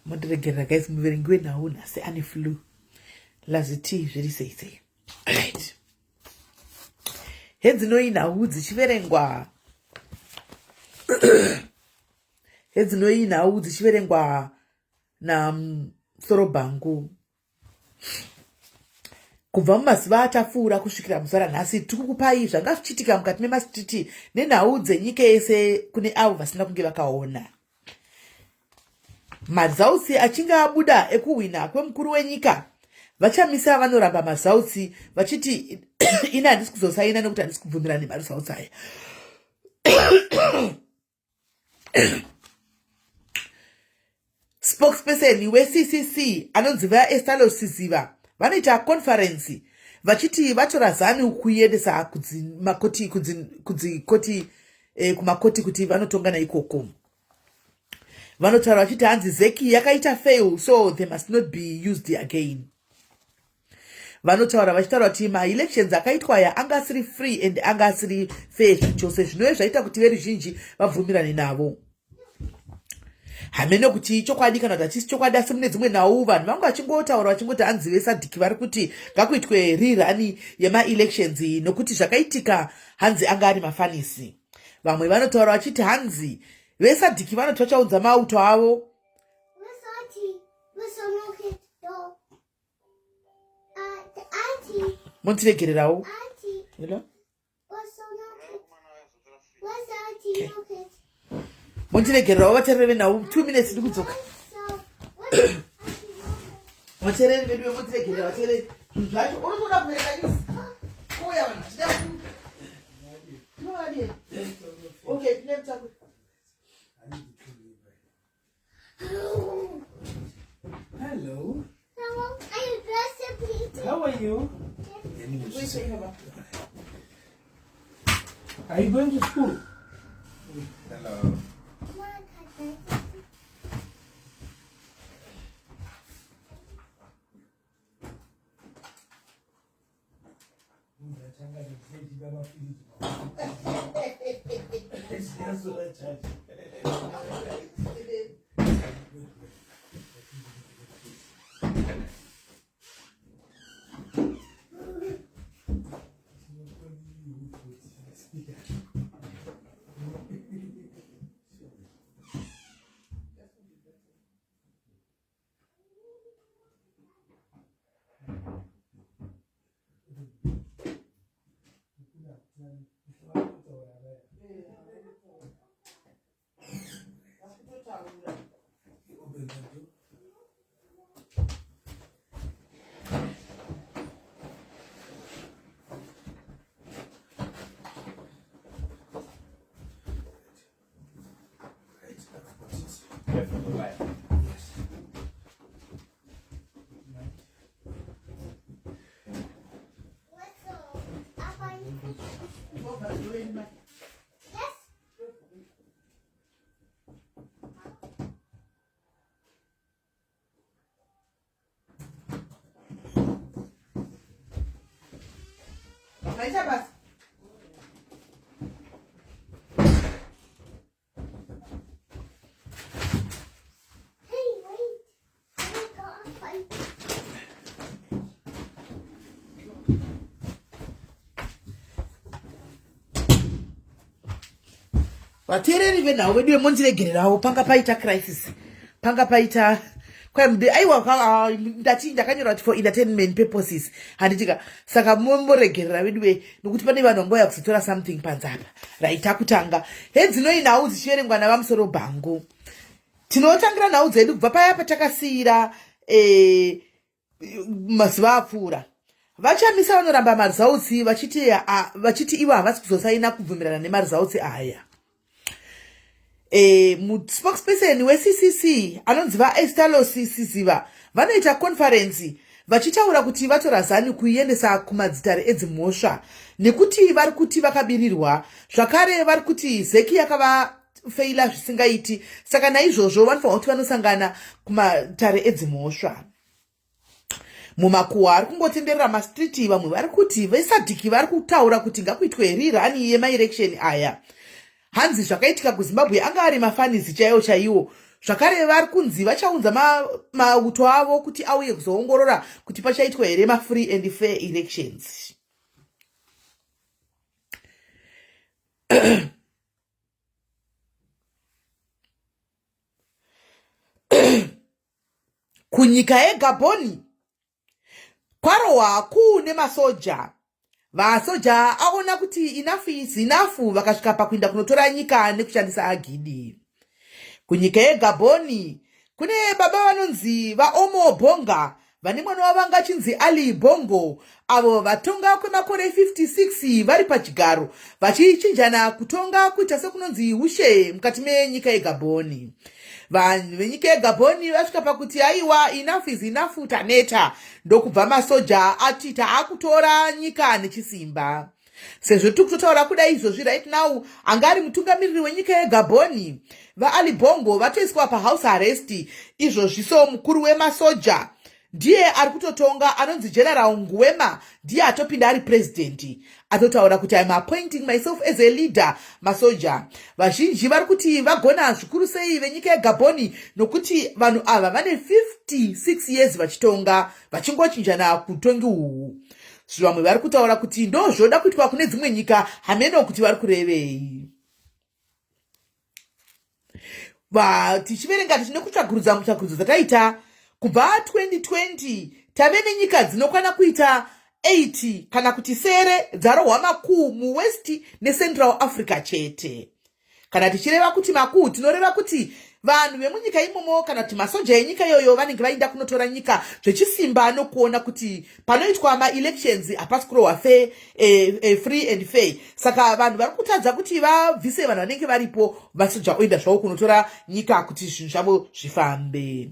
Mondiregerera guys, muverengi wenhau nhasi ane flu. Laziti zviri sei sei. Right. Hedzinoi nhau dzichiverengwa. Hedzinoi nhau dzichiverengwa naMsorobhangu. Kubva mumazuva atapfuura kusvikira muzuva ranhasi, tiri kukupai zvanga zvichiitika mukati memasitriti nenhau dzenyika yese kune avo vasina kunge vakaona. Mazautsi achinge abuda ekuhwina kwemukuru wenyika, VaChamisa vanoramba mazautsi vachiti ini handisi kuzosaina nekuti handisi kubvumirana nemaresults aya. Spokesperson weCCC anonzi VaEstalo Siziva vanoita conference vachiti vatora Zanu kuiendesa kudzimakoti kudzikoti eh, kumakoti kuti vanotongana ikoko. Vanotaura vachiti hanzi Zeki yakaita fail so they must not be used again. Vanotaura vachitaura kuti maelections akaitwa aya anga asiri free and anga asiri fair zvachose, zvinove zvaita kuti veruzhinji vabvumirane navo. Hameno kuti chokwadi kana kuti hachisi chokwadi, asi mune dzimwe nhau vanhu vangu vachingotaura vachingoti hanzi veSadhiki vari kuti ngakuitwe rerun yemaelections nokuti zvakaitika hanzi anga ari mafanisi. Vamwe vanotaura vachiti hanzi veSadhiki vanoti vachaunza mauto avo. Mondiregererawo. Hello? Okay. Mondiregererawo vaterere venhau 2 minutes ndikudzoka. Vatereri vedu vemondiregerera vatereri. Zvinhu zvacho unotoda kuverenga news. Kuuya vanhu vachida ku. Okay, tine mutakuri. Hello. Hello. Are you dressed, How are you? Are you going to school? Hello. Maita basa. Hey, wait. I got a fight. Vateereri venhau vedu vemondiregererawo, panga paita crisis, panga paita Kwai aiwa, ah, ndati ndakanyora kuti for entertainment purposes, handitika? Saka momboregerera veduwe, nokuti pane vanhu vangouya kuzotora something panze apa. Right, takutanga hedzinoi nhau dzichiverengwa navamusoro bhangu. Tinotangira nhau dzedu kubva paya patakasiyira mazuva apfuura. VaChamisa vanoramba maresults vachiti ivo havasi kuzosaina kubvumirana nemaresults aya. Muspokesperson weCCC anonzi vaEstalos Siziva vanoita conference vachitaura kuti vatora Zanu kuiendesa kumadzitare edzimhosva nekuti vari kuti vakabirirwa. Zvakare vari kuti ZEC yakavafeila zvisingaiti, saka naizvozvo vanofanira kuti vanosangana kumatare edzimhosva. Mumakuhwa ari kungotenderera mastreet, vamwe vari kuti veSADC vari kutaura kuti ngakuitwe rerun yemaelection aya. Hanzi zvakaitika kuZimbabwe anga ari mafunnies chaiwo chaiwo. Zvakare vari kunzi vachaunza mauto avo kuti auye kuzoongorora kuti pachaitwa here mafree and fair elections. Kunyika yeGaboni kwarohwa kuu nemasoja. Vasoja aona kuti enough is enough, vakasvika pakuinda kunotora nyika nekushandisa agidi. Kunyika yeGaboni kune baba vanonzi vaOmo Bonga vane mwana wavo anga achinzi Ali Bongo, avo vatonga kwemakore 56 vari pachigaro, vachichinjana kutonga kuita sekunonzi ushe mukati menyika yeGaboni. Vanhu venyika yeGaboni vasvika pakuti aiwa, enough is enough, taneta, ndokubva masoja ati taakutora nyika nechisimba. Sezvo tiri kutotaura kudai izvozvi, right now, anga ari mutungamiriri wenyika yeGaboni vaAli Bongo vatoiswa pahouse arrest izvozvi. So mukuru wemasoja ndiye ari kutotonga, anonzi General Nguema, ndiye atopinda ari purezidendi, atotaura kuti, "I'm appointing myself as a leader." Masoja vazhinji vari kuti vagona zvikuru sei venyika yeGaboni, nokuti vanhu ava vane 56 years vachitonga, vachingochinjana kutongi uhu. Vamwe vari kutaura kuti ndo zvoda kuitwa kune dzimwe nyika, hameno kuti vari kurevei. Tichiverenga tichine kutsvagurudza, mutsvagurudzo dzataita kubva 2020, tave nenyika dzinokwana kuita 8 kana kuti sere dzarohwa makuu muWest neCentral Africa chete. Kana tichireva kuti makuu, tinoreva kuti vanhu vemunyika imomo kana kuti masoja enyika iyoyo vanenge vainda kunotora nyika zvechisimba nokuona kuti panoitwa maelections hapasi kurohwa fair, free and fair. Saka vanhu vari kutadza kuti vabvise vanhu vanenge varipo, masoja oenda zvavo kunotora nyika kuti zvinhu zvavo zvifambe.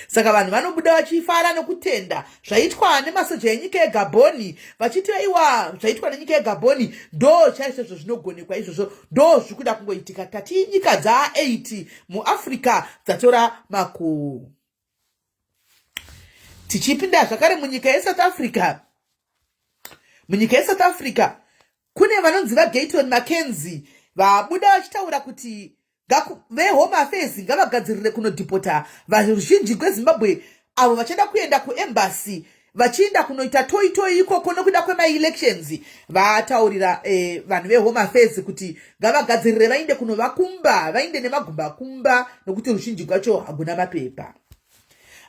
Saka vanhu vanobuda vachifara nokutenda zvaitwa nemasoja enyika yeGabhoni, vachiti aiwa, zvaitwa nenyika yeGabhoni ndo chaizvozvo zvinogonekwa, izvozvo ndo zviri kuda kungoitika. Tati nyika dza8 muAfrica dzatora makuu. Tichipinda zvakare munyika yeSouth Africa, munyika yeSouth Africa kune vanonzi vaGayton McKenzie vabuda vachitaura kuti veHome Affairs ngavagadzirire kunodhipota vazhinji kweZimbabwe avo vachada kuenda kuembassy, vachienda kunoita toi toi ikoko nokuda kwemaelections. Vataurira vanhu veHome Affairs kuti ngavagadzirire vainde kunovakumba, vainde nemagumbakumba, nokuti ruzhinji rwacho haguna mapepa.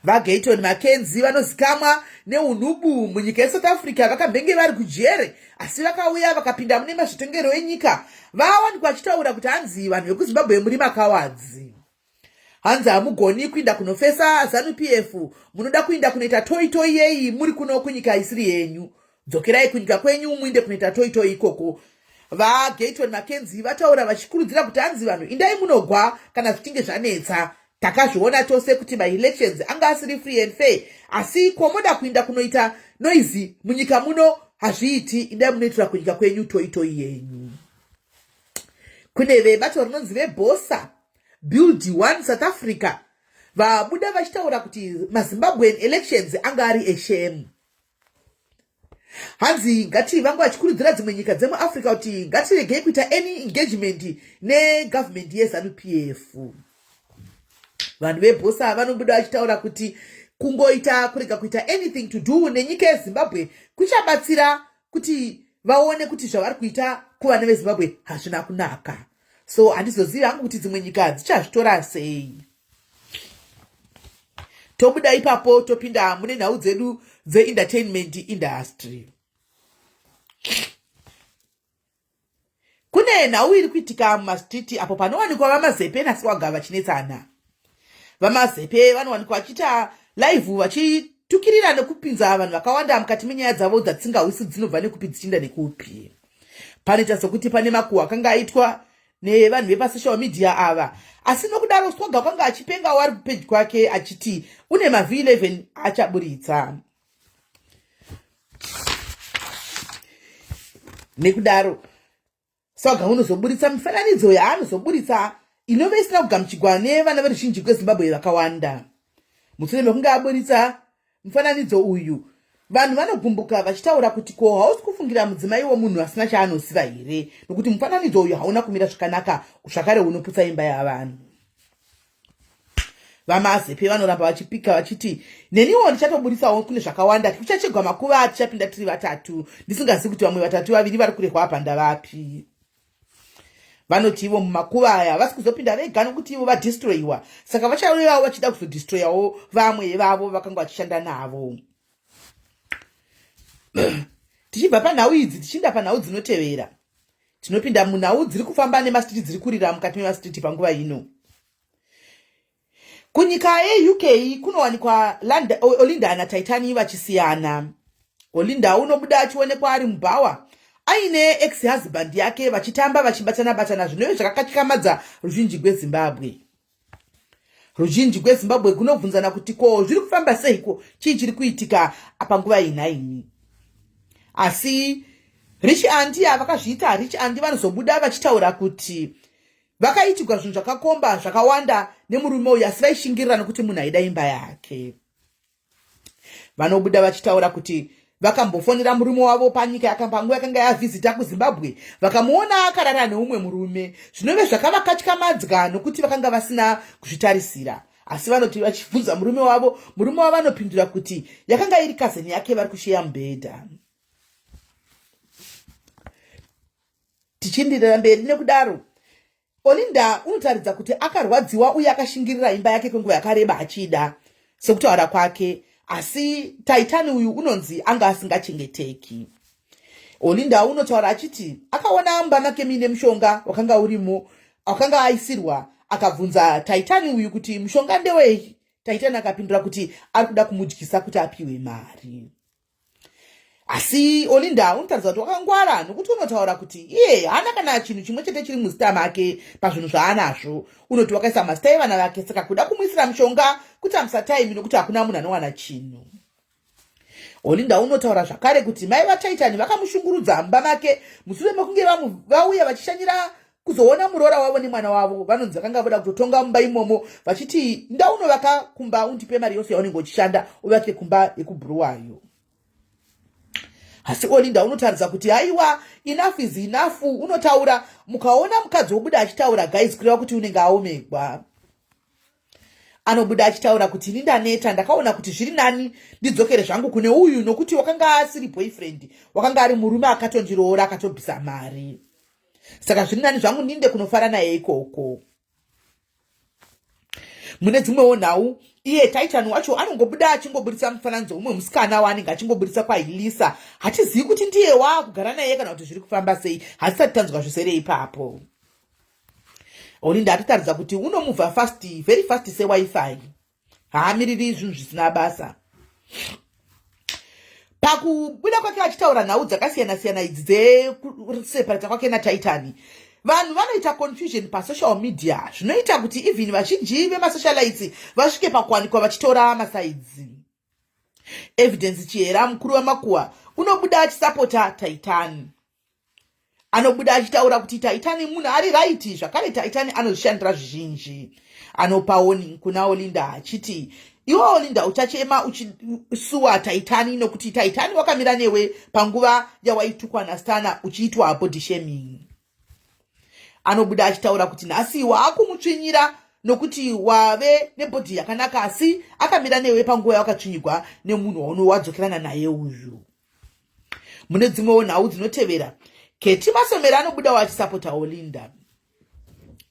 VaGayton McKenzie vanozikamwa neunhubu munyika yeSouth Africa, vakambenge vari kujere asi vakauya vakapinda mune mazvitongero enyika. Vawanikwa vachitaura kuti hanzi vanhu vekuZimbabwe muri macowards, hanzi hamugoni kuinda kunofesa ZANU PF, munoda kuinda kunoita toi toi yei muri kuno kunyika isiri yenyu? Dzokerai kunyika kwenyu muinde kunoita toi toi ikoko. VaGayton McKenzie vataura vachikurudzira kuti hanzi vanhu indai munogwa kana zvichinge zvanetsa. Takazviona tose kuti maelections anga asiri free and fair, asi komoda kuinda kunoita noise munyika muno? Hazviiti, indai munoitira kunyika kwenyu toi toi yenyu. Kune vebato rinonzi veBOSA, Build One South Africa, vabuda vachitaura kuti maZimbabwean elections anga ari eshame. Hanzi ngati vanga vachikurudzira dzimwe nyika dzemuAfrica kuti ngatiregei kuita any engagement negovernment yeZANU PF. Vanhu veBOSA vanobuda vachitaura kuti kungoita kurega kuita anything to do nenyika yeZimbabwe kuchabatsira kuti vaone kuti zvavari kuita kuvana veZimbabwe hazvina kunaka. So handizozivi hangu kuti dzimwe nyika dzichazvitora sei. Tobuda ipapo topinda mune nhau dzedu dzeentertainment industry. Kune nhau iri kuitika mumastreet apo panowanikwa VaMazepe naSwaga vachinetsana. VaMazepe vanowanikwa vachiita live vachitukirira nekupinza vanhu vakawanda mukati menyaya dzavo dzatisingahwisi dzinobva nekupi dzichiinda nekupi. Panoita sokuti pane makuhwa akanga aitwa nevanhu vepasocial media ava asi nokudaro Swaga kwanga achipengawo ari kupeji kwake achiti une maV11 achaburitsa. Nekudaro Swaga unozoburitsa mifananidzo yaanozoburitsa inove isina kugamuchigwa nevana veruzhinji kweZimbabwe vakawanda. Mushure mekunge aburitsa mufananidzo uyu, vanhu vanogumbuka vachitaura kuti ko hausi kufungira mudzimai womunhu asina chaanoziva here nokuti mufananidzo uyu hauna kumira zvakanaka zvakare unoputsa imba yavanhu. VaMazepe vanoramba vachipika vachiti neniwo ndichatoburitsawo kune zvakawanda kuchachegwa makuva tichapinda tiri vatatu ndisingazivi kuti vamwe vatatu vaviri vari kurehwa apa ndavapi. Vanoti ivo mumakuva aya havasi kuzopinda vega nokuti ivo vadestroyiwa saka vachauyawo vachida kuzodestroyawo vamwe vavo vakanga vachishanda navo. Tichibva panhau idzi tichiinda panhau dzinotevera tinopinda munhau dziri kufamba nemastreet dziri kurira mukati memastreet panguva ino. Kunyika yeUK kunowanikwa Olinda naTaitani vachisiyana. Olinda unobuda achionekwa ari mubhawa aine ex-husband yake vachitamba vachibatana batana zvinove zvakakatyamadza ruzhinji gweZimbabwe. Ruzhinji gweZimbabwe gunobvunzana kuti ko zviri kufamba seiko, chii chiri kuitika panguva iyi nhaimi. Asi Rich Auntie vakazviita Rich Auntie vanozobuda vachitaura kuti Vakaitigwa zvinhu zvakakomba zvakawanda nemurume uyu asi vaishingirira nokuti munhu aida imba yake. Vanobuda vachitaura kuti vakambofonera murume wavo panyika panguva yakanga yavhizita kuZimbabwe vakamuona akarara neumwe murume zvinove zvakavakatyamadzwa nokuti vakanga vasina kuzvitarisira. Asi vanoti vachibvunza murume wavo, murume wavo anopindura kuti yakanga iri kazeni yake vari kusheya mubhedha. Tichienderera mberi nekudaro, Olinda unotaridza kuti akarwadziwa uye akashingirira imba yake kwenguva yakareba achida, sekutaura kwake, asi Taitani uyu unonzi anga asingachengeteki. Olinda unotaura achiti akaona mumba make muine mushonga wakanga urimo wakanga aisirwa akabvunza Taitani uyu kuti mushonga ndewei. Taitani akapindura kuti ari kuda kumudyisa kuti apiwe mari. Asi Olinda unotaridza kuti wakangwara nokuti unotaura kuti iye haana kana chinhu chimwe chete chiri muzita make pazvinhu zvaanazvo. Unoti wakaisa mazita evana vake saka kuda kumuisira mushonga kutambisa taimi nokuti hakuna munhu anowana chinhu. Olinda unotaura zvakare kuti mai vaTaitani vakamushungurudza mumba make mushure mekunge vauya vachishanyira kuzoona muroora wavo nemwana wavo. Vanonzi vakanga voda kutotonga mumba imomo vachiti ndaunovaka kumba undipe mari yose yaunenge uchishanda uvake kumba yekubhuruwayo. Asi Olinda unotaridza kuti haiwa, enough is enough. Unotaura mukaona mukadzi wobuda achitaura guys, kureva kuti unenge aomegwa. Anobuda achitaura kuti ini ndaneta, ndakaona kuti zviri nani ndidzokere zvangu kune uyu nokuti wakanga asiri boyfriend, wakanga ari murume akatondiroora akatobvisa mari, saka zviri nani zvangu ndinde kunofara naye ikoko. Mune dzimwewo nhau iye Titan wacho anongobuda achingoburitsa mufananidzo umwe musikana waanenge achingoburitsa kwaHilisa. Hatizivi kuti ndiye waakugara naye kana kuti zviri kufamba sei, hatisati tanzwa zvizere ipapo. Olinda atotaridza kuti unomuvha fast, very fast sewifi, haamiriri zvinhu zvisina basa. Pakubuda kwake achitaura nhau dzakasiyana-siyana idzi dzekuseparata kwake naTaitani, vanhu vanoita confusion pasocial media zvinoita kuti even vazhinji vemasocialites vasvike pakuwanikwa vachitora masaidzi. Evidence Chihera mukuru wemakuwa unobuda achisapota Taitani. Anobuda achitaura kuti Taitani munhu ari right, zvakare Taitani anozvishandira zvizhinji. Anopa warning kuna Olinda achiti iwe Olinda uchachema uchisuwa Taitani nokuti Taitani wakamira newe panguva yawaitukwa naStana uchiitwa body shaming. Anobuda achitaura kuti nhasi waakumutsvinyira nokuti wave nebhodhi yakanaka asi akamira newe panguva yawakatsvinyigwa nemunhu waunowadzokerana naye uyu. Mune dzimwewo nhau dzinotevera, Keti Masomera anobudawo achisapota Olinda.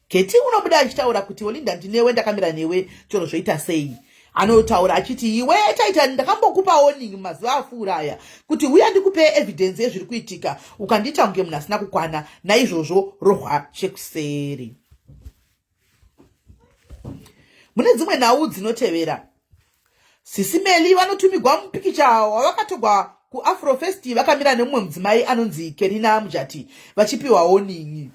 Keti unobuda achitaura kuti Olinda ndinewe, ndakamira newe chero zvoita sei. Anotaura achiti iwe Taita, ndakambokupa warning mazuva apfuura aya kuti uya ndikupe evidence yezviri kuitika, ukandiita kunge munhu asina kukwana, naizvozvo rohwa chekuseri. Mune dzimwe nhau dzinotevera, Sisi Meli vanotumigwa mupikicha wavakatogwa kuAfrofest vakamira nemumwe mudzimai anonzi Kerina Mujati vachipiwa warning.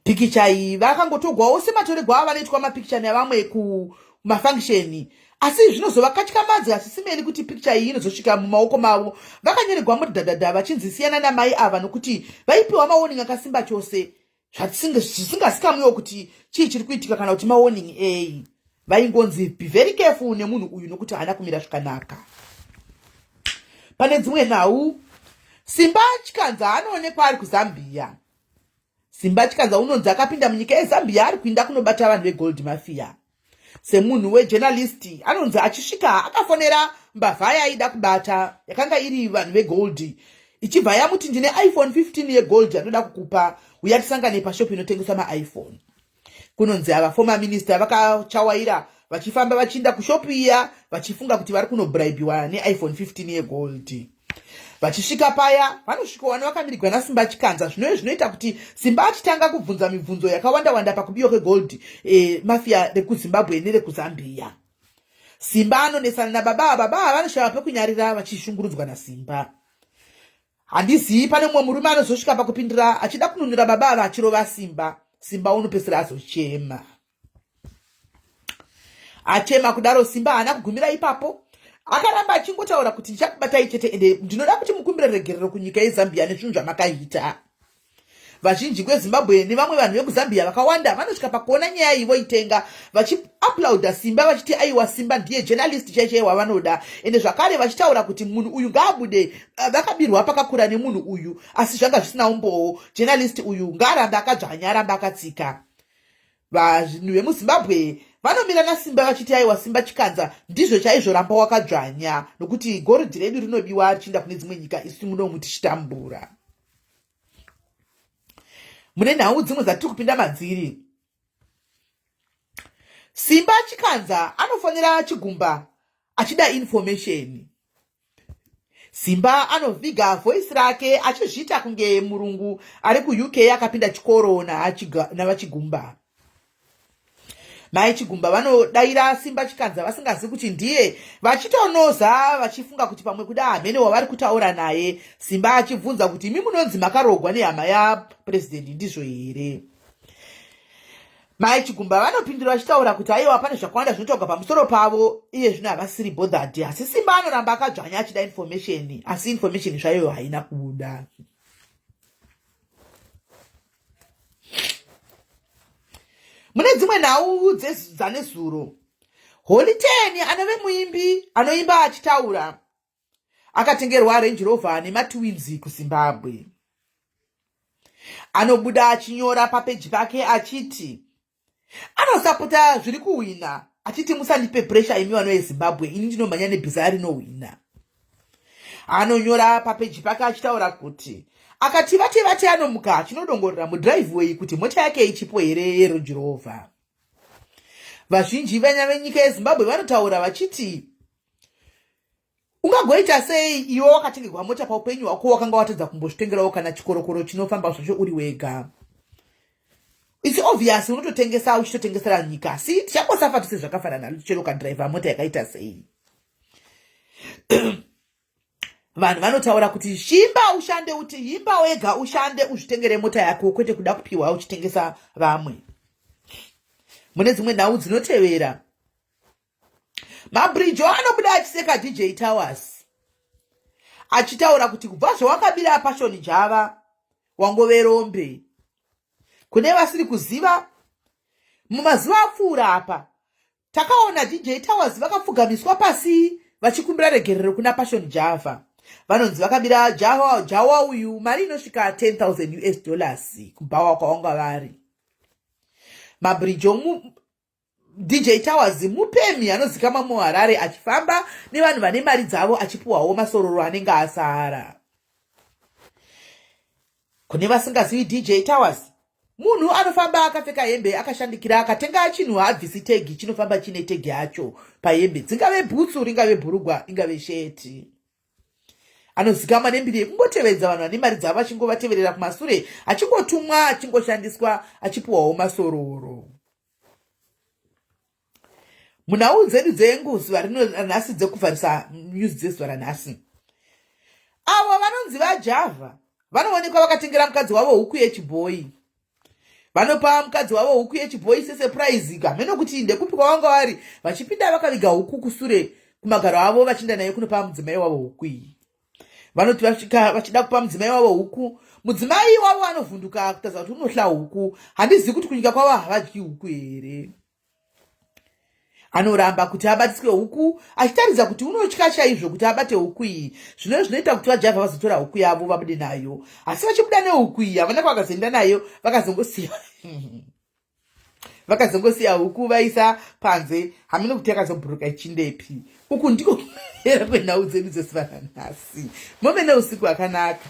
Pikicha iyi vakangotogwawo sematoregwa avanoitwa mapikicha nevamwe kumafangisheni, asi zvinozovakatyamadza Sisi Meli kuti pikicha iyi inozosvika mumaoko mavo vakanyoregwa mudhadhadha vachinzi siyana namai ava nokuti vaipiwa mawarning akasimba chose zvisingazikamwiwo kuti chii chiri kuitika kana kuti mawarning ei. Vaingonzi be very careful nemunhu uyu nokuti haana kumira zvakanaka. Pane dzimwe nhau, Simba Chikanza anoonekwa ari kuZambia. Simba Chikanza unonzi akapinda munyika yeZambia ari kuinda kunobata vanhu vegold mafia. Semunhu wejournalist anonzi achisvika akafonera mbavha yaida kubata yakanga iri vanhu vegold, ichibva yamuti ndine iPhone 15 yegold yandoda kukupa, uya tisangane pashopu inotengeswa maiPhone. Kunonzi ava former minister vakachawaira vachifamba vachiinda kushopu iya vachifunga kuti vari kunobraibiwa neiPhone 15 yegold. Vachisvika paya vanosvikowana vakamirigwa naSimba Chikanza, zvinove zvinoita kuti Simba achitanga kubvunza mibvunzo yakawanda wanda pakubiwa kwegold mafia rekuZimbabwe nerekuZambia. Simba anonetsana nababa ava, baba ava vanoshaya pekunyarira vachishungurudzwa naSimba. Handizii pane mumwe murume anozosvika pakupindira achida kununura baba ava achirova Simba. Simba unopedzisira azochema. Achema kudaro Simba haana kugumira ipapo, akaramba achingotaura kuti ndichakubatai chete ende ndinoda kuti mukumbire regerero kunyika yeZambia nezvinhu zvamakaita. Vazhinji kweZimbabwe nevamwe vanhu vekuZambia vakawanda vanosvika pakuona nyaya iyi voitenga vachiaplauda Simba vachiti aiwa, Simba ndiye journalist chaichai wavanoda, ende zvakare vachitaura kuti munhu uyu ngaabude, vakabirwa pakakura nemunhu uyu asi zvanga zvisina umbowo. Journalist uyu ngaarambe akadzvanya, arambe akatsika. Vanhu vemuZimbabwe vanomira naSimba vachiti aiwa, Simba Chikanza ndizvo chaizvo, ramba wakadzvanya nokuti goridhe redu rinobiwa richienda kune dzimwe nyika isu munomu tichitambura. Mune nhau dzimwe dzatiri kupinda madziri, Simba Chikanza anofonera Chigumba achida information. Simba anoviga voice rake achizviita kunge murungu ari kuUK akapinda chikoro naVaChigumba. Mai Chigumba vanodaira Simba Chikanza vasingazivi kuti ndiye, vachitonoza vachifunga kuti pamwe kuda hamene wavari kutaura naye. Simba achibvunza kuti imi munonzi makarogwa nehama yapurezidendi ndizvo here? Mai Chigumba vanopindura vachitaura kuti aiwa, pane zvakawanda zvinotaurwa pamusoro pavo iye zvino havasiri bothered, asi Simba anoramba akadzvanya achida information, asi information zvayo haina kubuda. Mune dzimwe nhau dzanezuro, Holy Ten anove muimbi anoimba achitaura akatengerwa Range Rover nemaTwins kuZimbabwe. Anobuda achinyora papeji pake achiti anosapota zviri kuhwina, achiti musandipe pressure imi vano yeZimbabwe, ini ndinomhanya nebhiza rinohwina. Anonyora papeji pake achitaura kuti akati vate vate anomuka achinodongorera mudriveway kuti mota yake ichipo here yeRange Rover. Vazhinji vanya venyika yeZimbabwe vanotaura vachiti ungagoita sei iwe wakatengerwa mota paupenyu hwako wakanga watadza kumbozvitengerawo kana chikorokoro chinofamba zvacho uri wega. It's obvious unototengesa uchitotengesera nyika, asi tichangosafa tose zvakafanana chero ukadhiraivha mota yakaita sei. Vanhu vanotaura kuti shimba ushande, uti imba wega ushande uzvitengere mota yako, kwete kuda kupiwa uchitengesa vamwe. Mune dzimwe nhau dzinotevera, Mabrijo anobuda achiseka DJ Towers achitaura kuti kubva zvawakabira Passion Java wangove rombe. Kune vasiri kuziva, mumazuva apfuura apa takaona DJ Towers vakapfugamiswa pasi vachikumbira regerero kuna Passion Java. Vanonzi vakabira Jawa uyu mari inosvika 10,000 US dollars kubhawa kwavanga vari. Mabrijo DJ Towers mupemi anozikamwa muHarare achifamba nevanhu vane mari dzavo achipiwawo masororo anenge asara. Kune vasingazivi DJ Towers, Munhu anofamba akapfeka hembe akashandikira, akatenga chinhu haabvisi tegi, chinofamba chine tegi yacho pahembe, dzingave bhutsu, ringave bhurugwa, ingave sheti. Anozikamwa nembiri yekungotevedza vanhu vane mari dzavo achingovateverera kumasure, achingotumwa, achingoshandiswa, achipiwawo masororo. Munhau dzedu dzenguzuva rino ranhasi, dzekuvharisa news dzezuva ranhasi, avo vanonzi vaJavha vanoonekwa vakatengera mukadzi wavo huku yechibhoyi. Vanopa mukadzi wavo huku yechibhoyi sesurprise. Hameno kuti ndekupi kwavanga vari, vachipinda vakaviga huku kusure kumagaro avo, vachienda nayo kunopa mudzimai wavo huku iyi. Vanoti vasvika vachida kupa mudzimai wavo huku, mudzimai wavo anovhunduka kutaridza kuti unohla huku. Handizivi kuti kunyika kwavo havadyi huku here. Anoramba kuti abatiswe huku, achitaridza kuti unotya chaizvo kuti abate huku iyi. Zvino zvinoita kuti vaJavha vazotora huku yavo vabude nayo, asi vachibuda nehuku iyi havana kwavakazoenda nayo, vakazongosiya huku vaisa panze. Hameno kuti yakazobhuruka ichindepi. Uku ndiko kupera kwenhau dzedu dzezuva ranhasi. Mome neusiku akanaka.